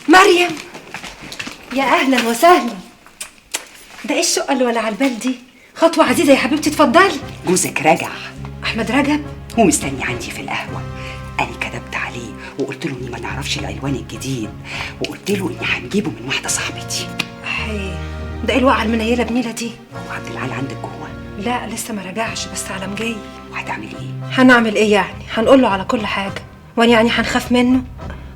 مريم يا اهلا وسهلا. ده ايه الشقة اللي ولا على البال دي؟ خطوة عزيزه يا حبيبتي، اتفضلي. جوزك رجع. احمد رجب؟ هو مستني عندي في القهوة. انا كدبت عليه وقلت له اني ما نعرفش العنوان الجديد، وقلت له اني هنجيبه من واحدة صاحبتي. احي، ده ايه الوقعة المنيله بنيله دي؟ هو عبد العال عندك جوه؟ لا لسه ما رجعش، بس على مجاي. وهتعملي ايه؟ هنعمل ايه يعني؟ هنقول له على كل حاجة، وانا يعني هنخاف منه؟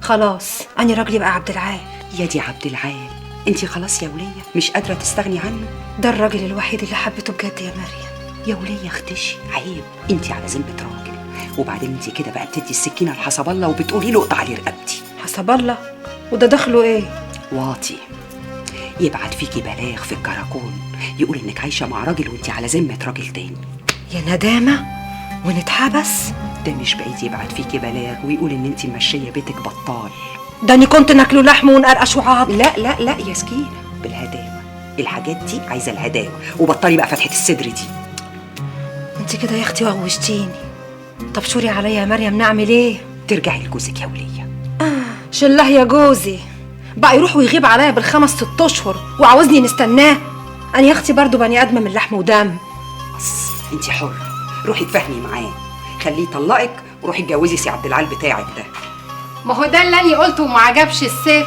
خلاص انا راجلي بقى عبد العال. يا دي عبد العال، انتي خلاص يا وليه مش قادرة تستغني عنه؟ ده الراجل الوحيد اللي حبيته بجد يا مريم. يا وليه اختشي، عيب، انتي على ذمه راجل، وبعدين انتي كده بقى بتدي السكينة لحسب الله وبتقولي له اقطع لي رقبتي. حسب الله؟ وده دخله ايه؟ واطي يبعت فيكي بلاغ في الكراكون يقول انك عايشه مع راجل وانتي على ذمه راجل تاني. يا ندامه ونتحبس؟ ده مش بعيد يبعت فيكي بلاغ ويقول ان انتي ماشية بيتك بطال. ده اني كنت ناكله لحم ونقرقش وعظم. لا لا لا يا سكينة، بالهداوه، الحاجات دي عايزه الهداوه، وبطلي بقى فتحه الصدر دي. انت كده يا اختي وغوشتيني. طب شوري عليا يا مريم، نعمل ايه؟ ترجعي لجوزك يا وليه. شله يا جوزي بقى يروح ويغيب عليا بالخمس ست اشهر وعاوزني نستناه؟ انا يا اختي برضه بني ادمه من لحم ودم. بس انت حره، روحي اتفاهمي معاه، خليه يطلقك وروحي اتجوزي سي عبد العال بتاعك ده. ما هو ده اللي انا قلته وما عجبش الست.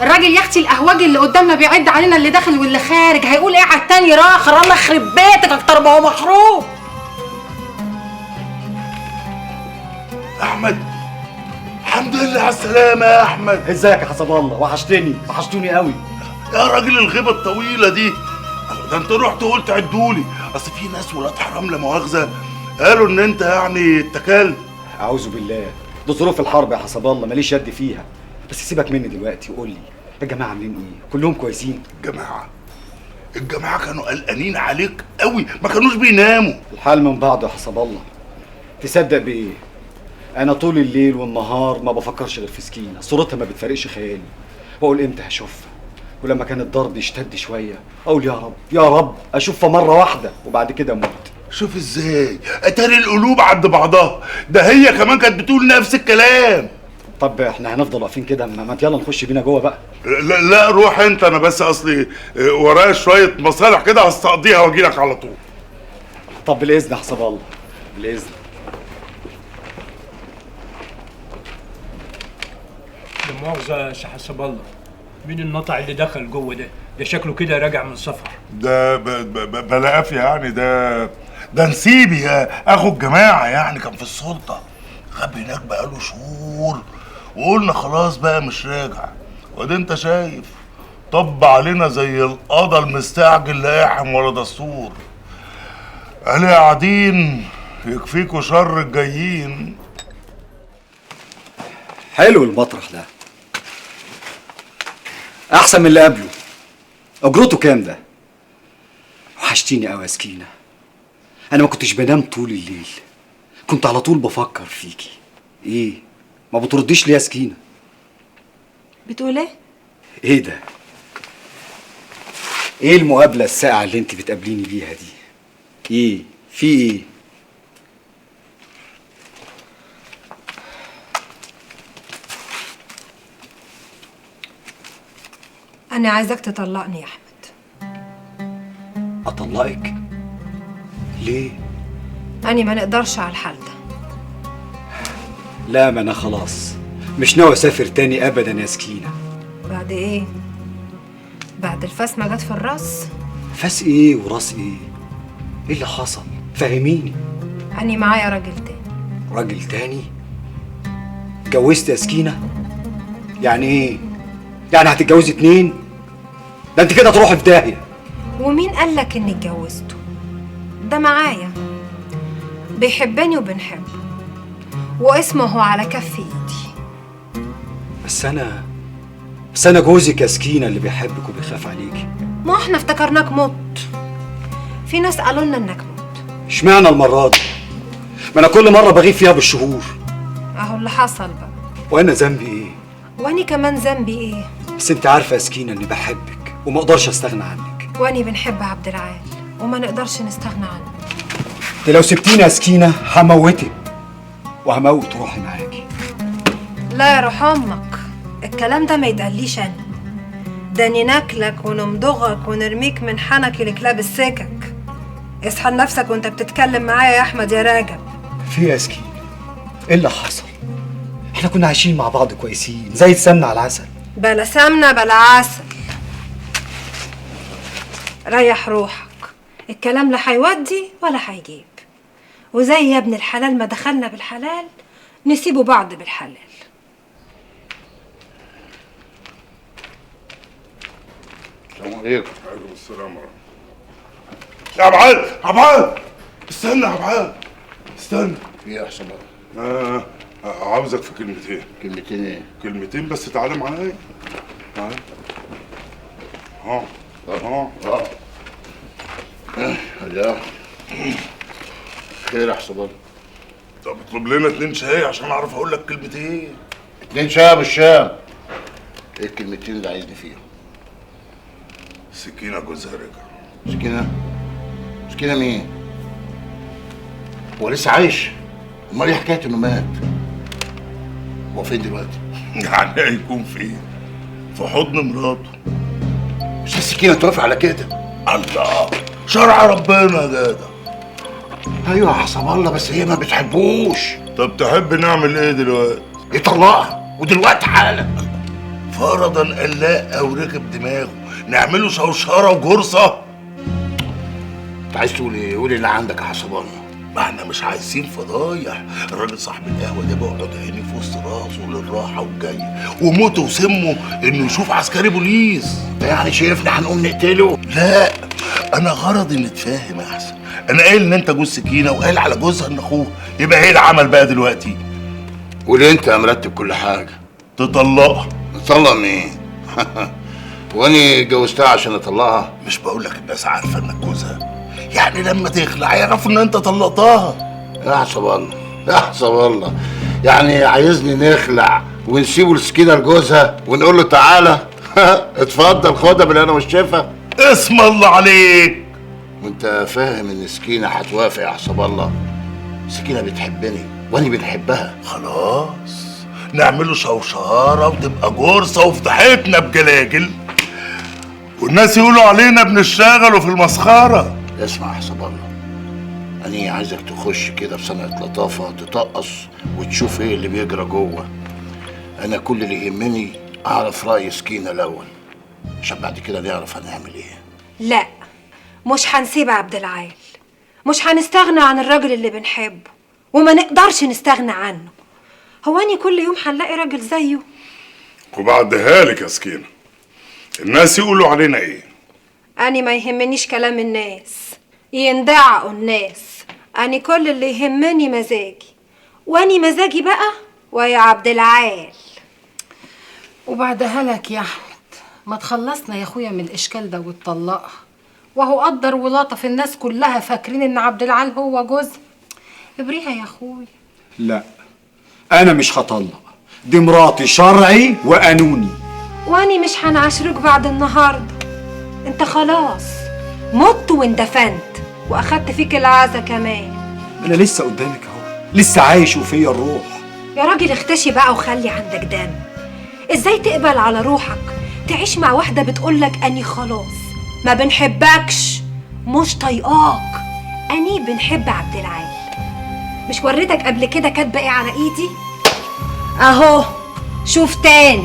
الراجل يا اختي القهوجي اللي قدامنا بيعد علينا اللي داخل واللي خارج، هيقول ايه على التاني؟ راخر الله يخرب بيتك اكتر ما هو مخروب. احمد، الحمد لله على السلامة يا احمد. ازيك يا حسب الله؟ وحشتني، وحشتوني قوي يا راجل. الغيبة الطويلة دي، ده انت رحت وقلت عدولي، اصل في ناس ولاد حرام لا مؤاخذة قالوا ان انت يعني اتكلت. اعوذ بالله، ده ظروف الحرب يا حسب الله، ماليش يد فيها. بس سيبك مني دلوقتي وقول لي الجماعة عاملين ايه؟ كلهم كويسين؟ الجماعة كانوا قلقانين عليك قوي، ما كانوش بيناموا. الحال من بعضه يا حسب الله. تصدق بايه؟ انا طول الليل والنهار ما بفكرش غير في سكينة، صورتها ما بتفارقش خيالي، واقول امتى هشوفها، ولما كان الضرب يشتد شوية اقول يا رب يا رب اشوفها مرة واحدة وبعد كده اموت. شوف ازاي اتاري القلوب عند بعضها، ده هي كمان كانت بتقول نفس الكلام. طب احنا هنفضل واقفين كده؟ ما يلا نخش بينا جوه بقى. لا لا روح انت، انا بس اصلي ورايا شوية مصالح كده هستقضيها واجي لك على طول. طب بالاذن يا حسب الله، بالاذن. لا مؤاخذة يا سي حسب الله، مين النطع اللي دخل جوه ده؟ ده شكله كده راجع من سفر. ده بلا قافية يعني، ده نسيبي اخو الجماعة يعني، كان في السلطة، غاب هناك بقاله شهور وقلنا خلاص بقى مش راجع، وادي انت شايف طب علينا زي القضا المستعجل لا يحم ولا دستور. قال قاعدين يكفيكوا شر الجايين. حلو المطرح ده، احسن من اللي قبله. اجرته كام ده؟ وحشتيني قوي يا سكينة، انا ما كنتش بنام طول الليل، كنت على طول بفكر فيكي. ايه ما بترديش ليه يا سكينة؟ بتقول ايه؟ ايه ده؟ ايه المقابلة الساقعه اللي انت بتقابليني بيها دي؟ ايه في ايه؟ أنا عايزك تطلقني يا أحمد. أطلقك؟ ليه؟ أنا ما نقدرش على الحال ده. لا ما أنا خلاص مش ناوي أسافر تاني أبدا يا سكينة. بعد إيه؟ بعد الفاس ما جت في الراس؟ فاس إيه وراس إيه؟ إيه اللي حصل؟ فهميني. أنا معايا راجل تاني. راجل تاني؟ اتجوزت يا سكينة؟ يعني إيه؟ يعني هتتجوزي اتنين؟ ده انت كده تروحي في داهية. ومين قالك اني اتجوزته؟ ده معايا، بيحبني وبنحبه، واسمه هو على كف ايدي. بس انا جوزك يا سكينة اللي بيحبك وبيخاف عليكي. ما احنا افتكرناك مت، في ناس قالوا لنا انك مت. اشمعنى المرة دي؟ ما انا كل مرة بغيب فيها بالشهور. اهو اللي حصل بقى. وانا ذنبي ايه؟ واني كمان ذنبي ايه؟ بس انت عارفه يا سكينة اني بحبك وما اقدرش استغنى عنك. واني بنحب عبد العال وما نقدرش نستغنى عنه. انت لو سبتيني يا سكينة هموتك وهموت روحي معاكي. لا يا روح امك، الكلام ده ما يتقاليش انا، ده اني ناكلك ونمضغك ونرميك من حنك لكلاب السكك. اصحى لنفسك وانت بتتكلم معايا يا احمد يا راجب. في ايه يا سكينة؟ ايه اللي حصل؟ احنا كنا عايشين مع بعض كويسين زي السمنة على العسل. بلا سمنه بلا عسل. ريح روحك، الكلام لا هيودي ولا هيجيب. وزي يا ابن الحلال ما دخلنا بالحلال نسيبه بعض بالحلال. السلام عليكم. وعليكم السلام ورحمة الله. يا عبعال، عبعال استنى يا عبعال استنى. في ايه يا حسن الله؟ عاوزك في كلمتين. كلمتين ايه؟ كلمتين بس، تعالى معايا. تعالى. ها ها لا خير يا حسن الله. طب اطلب لنا 2 شاي عشان اعرف اقول لك كلمتين. 2 شاي يا ابو الشام. ايه الكلمتين اللي عايزني فيهم؟ سكينة جوزها رجع. سكينة؟ سكينة مين؟ هو لسه عايش؟ امال ايه حكاية انه مات؟ هو فين دلوقتي؟ يعني هيكون فين؟ في حضن مراته. مش السكينة توافق على كده؟ الله، شرع ربنا يا جدع. ايوه يا حسب الله، بس هي ما بتحبوش. طب تحب نعمل ايه دلوقتي؟ يطلقها، ودلوقتي حالا. فرضا قال لا او ركب دماغه، نعمله شوشرة وجرصه. انت عايز تقول ايه؟ قول اللي عندك يا حسب الله. ما احنا مش عايزين فضايح، الراجل صاحب القهوة ده بيقعد عينيه في وسط راسه للراحة والجايه، وموته وسمه انه يشوف عسكري بوليس. انت يعني شايفنا هنقوم نقتله؟ لا، انا غرضي نتفاهم احسن. انا قايل ان انت جوز سكينة وقال على جوزها ان اخوه، يبقى ايه العمل بقى دلوقتي؟ قول انت يا مرتب كل حاجة. تطلقها. نطلق مين؟ واني اتجوزتها عشان اطلقها؟ مش بقول لك الناس عارفه انك جوزها، يعني لما تخلع يعرفوا ان انت طلقتها. يا حسب الله، يا حسب الله، يعني عايزني نخلع ونسيبه لسكينه لجوزها ونقول له تعالى اتفضل خدها باللي انا والشفا؟ اسم الله عليك. وانت فاهم ان سكينة هتوافق يا حسب الله؟ سكينة بتحبني واني بنحبها. خلاص نعمله شوشرة وتبقى جرصه وفضحتنا بجلاجل، والناس يقولوا علينا بنشتغل وفي المسخره. اسمع يا حسب الله، أنا عايزك تخش كده بصنعة لطافة، تطقص وتشوف إيه اللي بيجرى جوه. أنا كل اللي يهمني أعرف رأي سكينة الأول، عشان بعد كده نعرف هنعمل إيه. لا، مش هنسيب عبد العال، مش هنستغنى عن الراجل اللي بنحبه وما نقدرش نستغنى عنه. هو أني كل يوم هنلاقي راجل زيه؟ وبعدها لك يا سكينة الناس يقولوا علينا إيه؟ أنا ما يهمنيش كلام الناس، يندعقوا الناس. أنا كل اللي يهمني مزاجي، وأني مزاجي بقى ويا عبد العال. وبعدها لك يا أحمد، ما تخلصنا يا أخويا من الإشكال ده وتطلقها. وهو قدر ولطف، الناس كلها فاكرين إن عبد العال هو جوزها. ابريها يا أخويا. لا، أنا مش هطلق، دي مراتي شرعي وقانوني. وأني مش هنعاشرك بعد النهارده. انت خلاص مت واندفنت واخدت فيك العزا كمان. انا لسه قدامك اهو، لسه عايش وفيا الروح. يا راجل اختشي بقى وخلي عندك دم. ازاي تقبل على روحك تعيش مع واحدة بتقولك اني خلاص ما بنحبكش، مش طايقاك، اني بنحب عبد العال؟ مش وريتك قبل كده كاتبه ايه على ايدي؟ اهو شوف تاني.